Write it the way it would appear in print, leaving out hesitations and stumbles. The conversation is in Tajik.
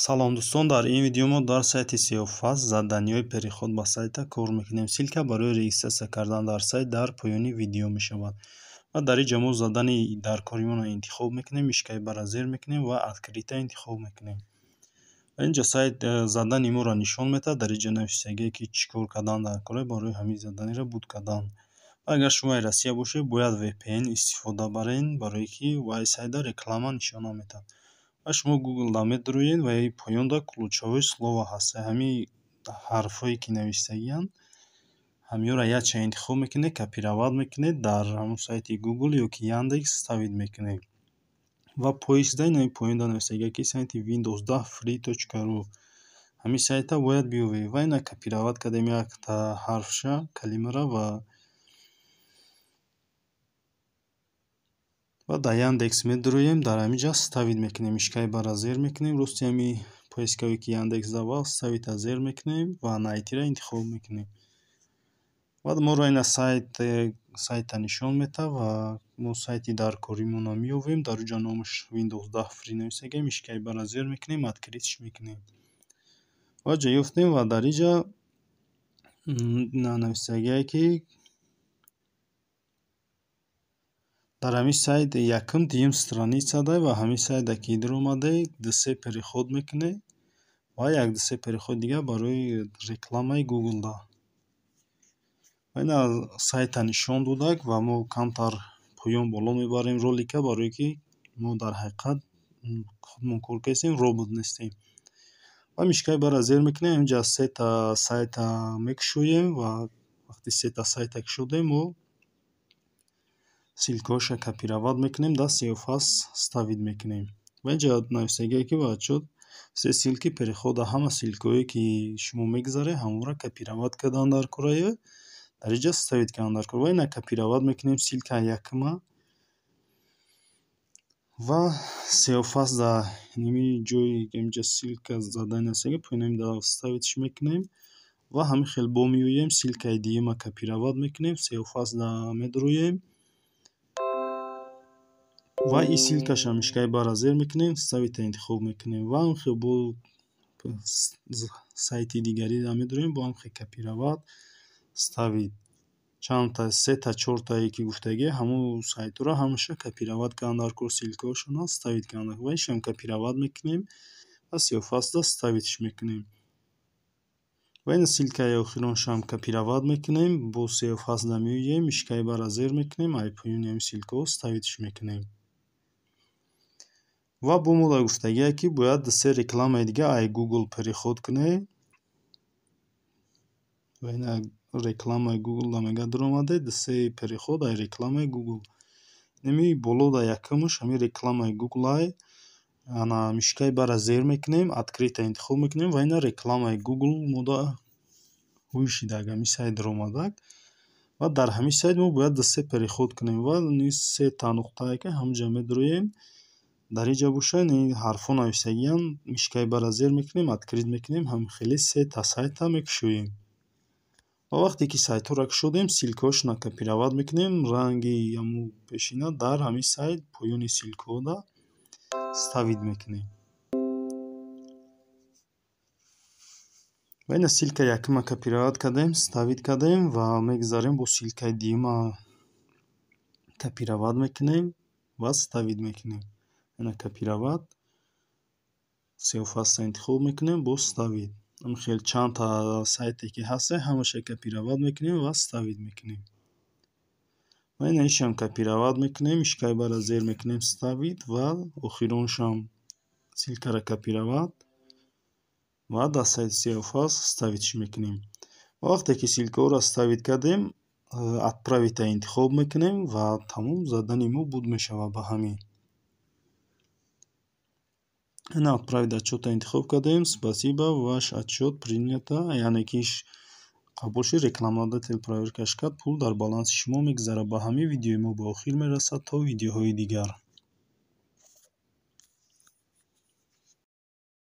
Салом, дӯстон! Дар ин видео мо дар сайти SEOFast заданиҳои переход ба сайта кор мекунем. Ссылка барои регистрация кардан дар сайт дар поёни видео мешавад. Ва дар ин ҷо мо задание дар коримонро интихоб мекунем, мышкаи бара зер мекунем ва открыть интихоб мекунем. Ва инҷа сайт задание моро нишон медиҳад. Дар инҷа навиштагие, ки чӣ кор кардан дар кора барои ҳамин заданиеро буд кардан. Агар шумо Россия бошед, бояд VPN истифода барен, барое ки вай сайта реклама нишон намедиҳад. Ва шумо Google-да медароед ва поёнда ключевое слово ҳаст. Ҳамин ҳарфҳое, ки навиштагианд, ҳаминҳоро якчанд интихоб мекунед, копировать мекунед, дар ҳамон сайти Google ё ки Яндекс вставить мекунед. Ва поиск да ин поёнда навиштагие, ки сайти Windows 10 free.ru, ҳамин сайта бояд биёвед. Ва ина копировать кардем якта ҳарфша, калимаро, ва дар Яндекс медароем, дар ҳамин ҷа вставить мекунем, мышкаи бара зер мекунем, рости ҳамин поисковики Яндекс-да ва вставить зер мекунем ва найти-ро интихоб мекунем. Баъд моро ина сайта нишон медиҳад ва мо сайти дар коримонро меёвем. Дар он ҷо номаш Windows 10 free навиштагием, мышкаи бара зер мекунем, открыть мекунем. Ва ҷо ёфтем ва дар ин ҷа навиштагие, ки дар ҳамин сайт якум, дуюм страница ва ҳамин сайта ки даромадед, ду-се переход мекунед ва як ду-се переход дигар барои рекламаи Google-да. Ва ина сайта нишон додак ва мо камтар поён боло мебарем ролика, барое ки мо дар ҳақиқат худмон кор кардастем, робот нестем. Ва мышкаи бара зер мекунем, ҳаминҷа сета сайта мекушоем ва вақте сета сайта кушодем, мо ссылкаҳоша копировать мекунем, дар SEOFast вставить мекунем. Ва инҷа навиштагие, ки отчёт все ссылки перехода, ҳама ссылкаҳое, ки шумо мегузаред, ҳамонро копировать кардан дар кораё, дар инҷа вставить кардан дар кор. Ва ина копировать мекунем ссылкаи якума ва SEOFast дар ҳамин ҷои инҷа ссылка задани ҳастаги, поёни вставить мекунем ва ҳамин хел бо меоем, ссылкаи дуюма копировать мекунем, SEOFast медароем ва ин ссылкаша мышкаи бара зер мекунем, вставить интихоб мекунем ва ҳамин хел бо сайти дигариро медароем, бо ҳамин хел копировать, вставить. Чандта, сета, чортае, ки гуфтагӣ, ҳамон сайтҳоро ҳамаша копировать кардан дар кор, ссылкаҳошонро вставить кардан дар кор. Ва ишам копировать мекунем ва SEOFast вставить мекунем. Ва ин ссылкаи охироншам копировать мекунем, бо SEOFast меоем, мышкаи бара зер мекунем, ай поёни ҳамин ссылкаҳо вставить мекунем. Ва бо мо гуфтагие, ки бояд ду-се рекламаи дига ай Google переход кунед. Ва ина рекламаи Google-да мега даромадед, ду-се переход ай рекламаи Google. Ҳамин боло дар якумаш ҳамин рекламаи Google ай, ана мышкаи бара зер мекунем, открыть интихоб мекунем ва ина рекламаи Google мода ҳуй шидак, ҳамин сайт даромадак. Ва дар ҳамин сайт мо бояд ду-се переход кунем ва ин сета нуқтае, ки ҳаминҷа медароем, дар инҷа бошад ин ҳарфҳо навиштагианд, мышкаи бара зер мекунем, открыть мекунем, ҳамин хеле сета сайта мекушоем. Ва вақте ки сайтҳоро кушодем, ссылкаҳошонро копировать мекунем, ранги ҳамун пешина дар ҳамин сайт поёни ссылкаҳода вставить мекунем. Ва ина ссылкаи якума копировать кардем, вставить кардем ва мегузарем, бо ссылкаи дуюма копировать мекунем ва вставить мекунем. Ина копировать, SEOFast интихоб мекунем, боз вставить. Ҳамин хел чандта сайте, ки ҳаста, ҳамаша копировать мекунем ва вставить мекунем. Ва ина ишам копировать мекунем, мышкаи бара зер мекунем, вставить ва охироншам ссылкаро копировать ва дар сайти SEOFast вставить мекунем. Ва вақте ки ссылкаҳоро вставить кардем, отправить интихоб мекунем ва тамом, задание мо буд мешавад ба ҳамин. Ина отправить отчётро интихоб кардем. Спасибо, ваш отчёт принято, яъне ки қабул шуд, рекламодатель проверкаш кард, пул дар баланси шумо мегузарад. Ба ҳамин видеои мо ба охир мерасад. То видеоҳои дигар.